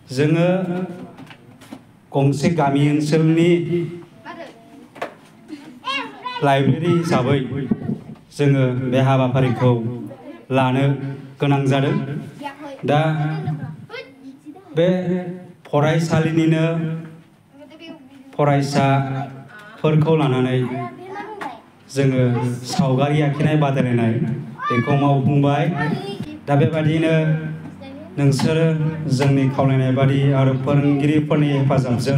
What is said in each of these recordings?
जोङो गंसे गामि ओनसोलनि लाइब्रेरि हिसाबै जोङो बे हाबाफारिखौ लानो गोनां जादों। दा बे फरायसालिनिनो फरायसाफोरखौ लानानै जोङो सावगारि आखिनाय बादायलायनाय बेखौ मावफुंबाय। दा बेबादिनो नोंसोरो जोंनि खावलायनाय बादि आरो फोरोंगिरिफोरनि हेफाजाबजों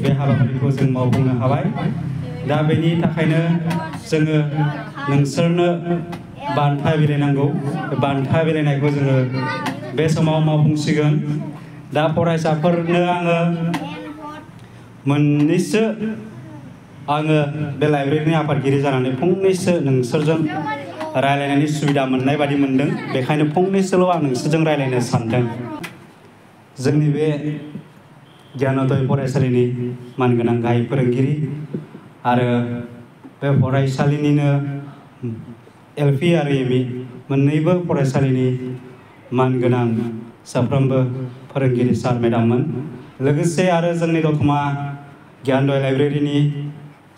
बे हाबाफारिखौ जों मावफुंनो हाबाय। दा बेनि थाखायनो जोङो नोंसोरनो बान्था बिलाइनांगौ। बान्था बिलाइनायखौ जोङो बे समाव मावफुंसिगोन। दा फरायसाफोरनो आङो बे लाइब्रेरिनि आफादगिरि जानानै फंनैसो नोंसोरजों रायलायनायनि सुबिदा मोननाय बादि मोनदों। बेखायनो फंनैसोल' आं नोंसोरजों रायलायनो सानदों। जोंनि बे गियानोदय फरायसालिनि मानगोनां गाहाय फोरोंगिरि आरो बे फरायसालिनिनो एलपि आरो एमइ मोननैबो फरायसालिनि मानगोनां साफ्रोमबो फोरोंगिरि सार मेडाममोन, लोगोसे आरो जोंनि दतमा गियानोदय लाइब्रेरिनि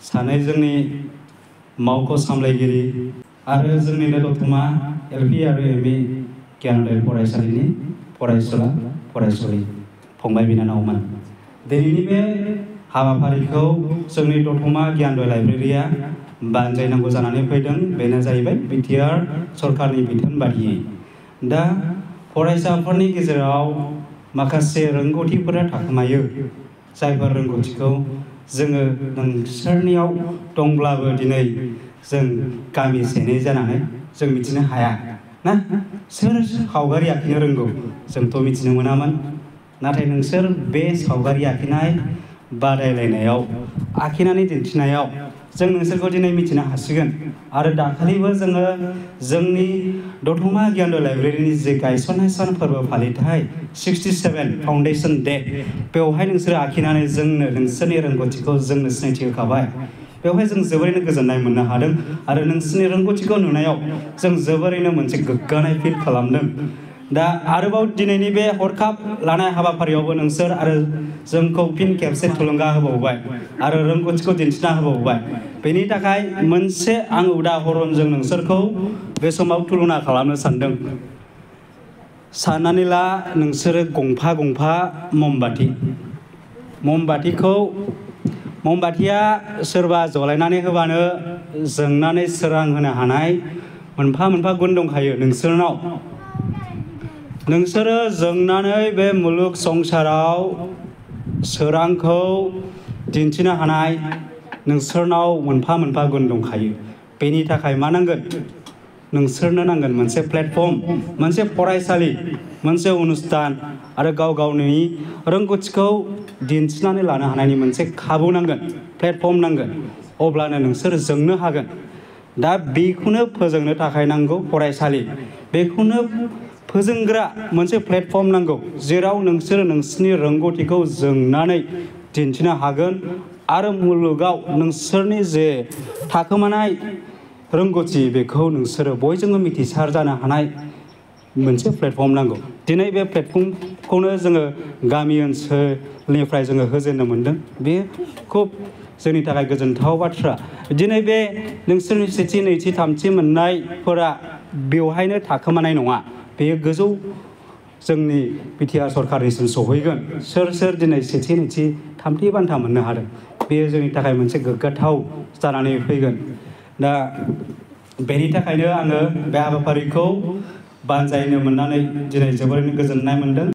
सानै जोंनि मावख' सामलायगिरि आरो जोंनिनो दतमा एलपि आरो एमइ गियानोदय फरायसालिनि फरायसुला फरायसुलि फंबाय बिनानावमोन। दिनैनि बे हाबाफारिखौ जोंनि दतमा गियानोदय लाइब्रेरिया बानजायनांगौ जानानै फैदों। बेनो जाहैबाय बिटिआर सरकारनि बिथोन बादियै। दा फरायसाफोरनि गेजेराव माखासे रोंगौथिफोरा थाखोमायो, जायफोर रोंगौथिखौ जोङो नोंसोरनियाव दंब्लाबो दिनै जों गामि सेनै जानानै जों मिथिनो हाया ना। सोर सावगारि आखिनो रोंगौ जोंथ' मिथिनो मोनामोन। नाथाय नोंसोर बे सावगारि आखिनाय बादायलायनायाव आखिनानै दिन्थिनायाव जों नोंसोरखौ दिनै मिथिनो हासिगोन। आरो दाखालिबो जोङो जोंनि दतमा गियानोदय लाइब्रेरिनि जे गायसननाय सान फोरबो फालिथाय 67 फाउन्डेसन डे, बेवहाय नोंसोर आखिनानै जोंनो नोंसोरनि रोंगौथिखौ जोंनो सिनायथि होखाबाय। बेवहाय जों जोबोरैनो गोजोननाय मोननो हादों आरो नोंसोरनि रोंगौथिखौ नुनायाव जों जोबोरैनो मोनसे गोग्गानाय फिल खालामदों। दा आरोबाव दिनैनि बे हरखाब लानाय हाबाफारियावबो नोंसोर आरो जोंखौ फिन खेबसे थुलुंगा होबावबाय आरो रोंगौथिखौ दिन्थिना होबावबाय। बेनि थाखाय मोनसे आं उदाहरनजों नोंसोरखौ बे समाव थुलुंगा खालामनो सानदों। साननानै ला नोंसोरो गंफा गंफा ममबाथिया सोरबा जलायनानै होबानो जोंनानै सोरां होनो हानाय मोनफा मोनफा गुन दंखायो नोंसोरनाव। नोंसोरो जोंनानै बे मुलुग संसाराव सोरांखौ दिन्थिनो हानाय नोंसोरनाव मोनफा मोनफा गुन दंखायो। बेनि थाखाय मा नांगोन? नोंसोरनो नांगोन मोनसे प्लेटफर्म, मोनसे फरायसालि, मोनसे अनुस्थान आरो गाव गावनि रोंगौथिखौ दिन्थिनानै लानो हानायनि मोनसे खाबु नांगोन, प्लेटफर्म नांगोन। अब्लानो नोंसोर जोंनो हागोन। दा बेखौनो फोजोंनो थाखाय नांगौ फरायसालि, बेखौनो फोजोंग्रा मोनसे प्लेटफर्म नांगौ, जेराव नोंसोरो नोंसोरनि रोंगौथिखौ जोंनानै दिन्थिनो हागोन आरो मुलुगाव नोंसोरनि जे थाखोमानाय रोंगौथि बेखौ नोंसोरो बयजोंबो मिथिसार जानो हानाय मोनसे प्लेटफर्म नांगौ। दिनै बे प्लेटफर्मखौनो जोङो गामि ओनसोलनिफ्राय जोङो होजेननो मोनदों। बे खुब जोंनि थाखाय गोजोनथाव बाथ्रा। दिनै बे नोंसोरनि सेथि नैथि थामथि मोननायफोरा बेवहायनो थाखोमानाय नङा, बेयो गोजौ जोंनि बिटिआर सरकारनिसिम सहैगोन। सोर दिनै सेथि नैथि थामथि बान्था मोननो हादों, बेयो जोंनि थाखाय मोनसे गोग्गाथाव जानानै फैगोन। दा बेनि थाखायनो आङो बे हाबाफारिखौ बानजायनो मोननानै दिनै जोबोरैनो गोजोननाय मोनदों।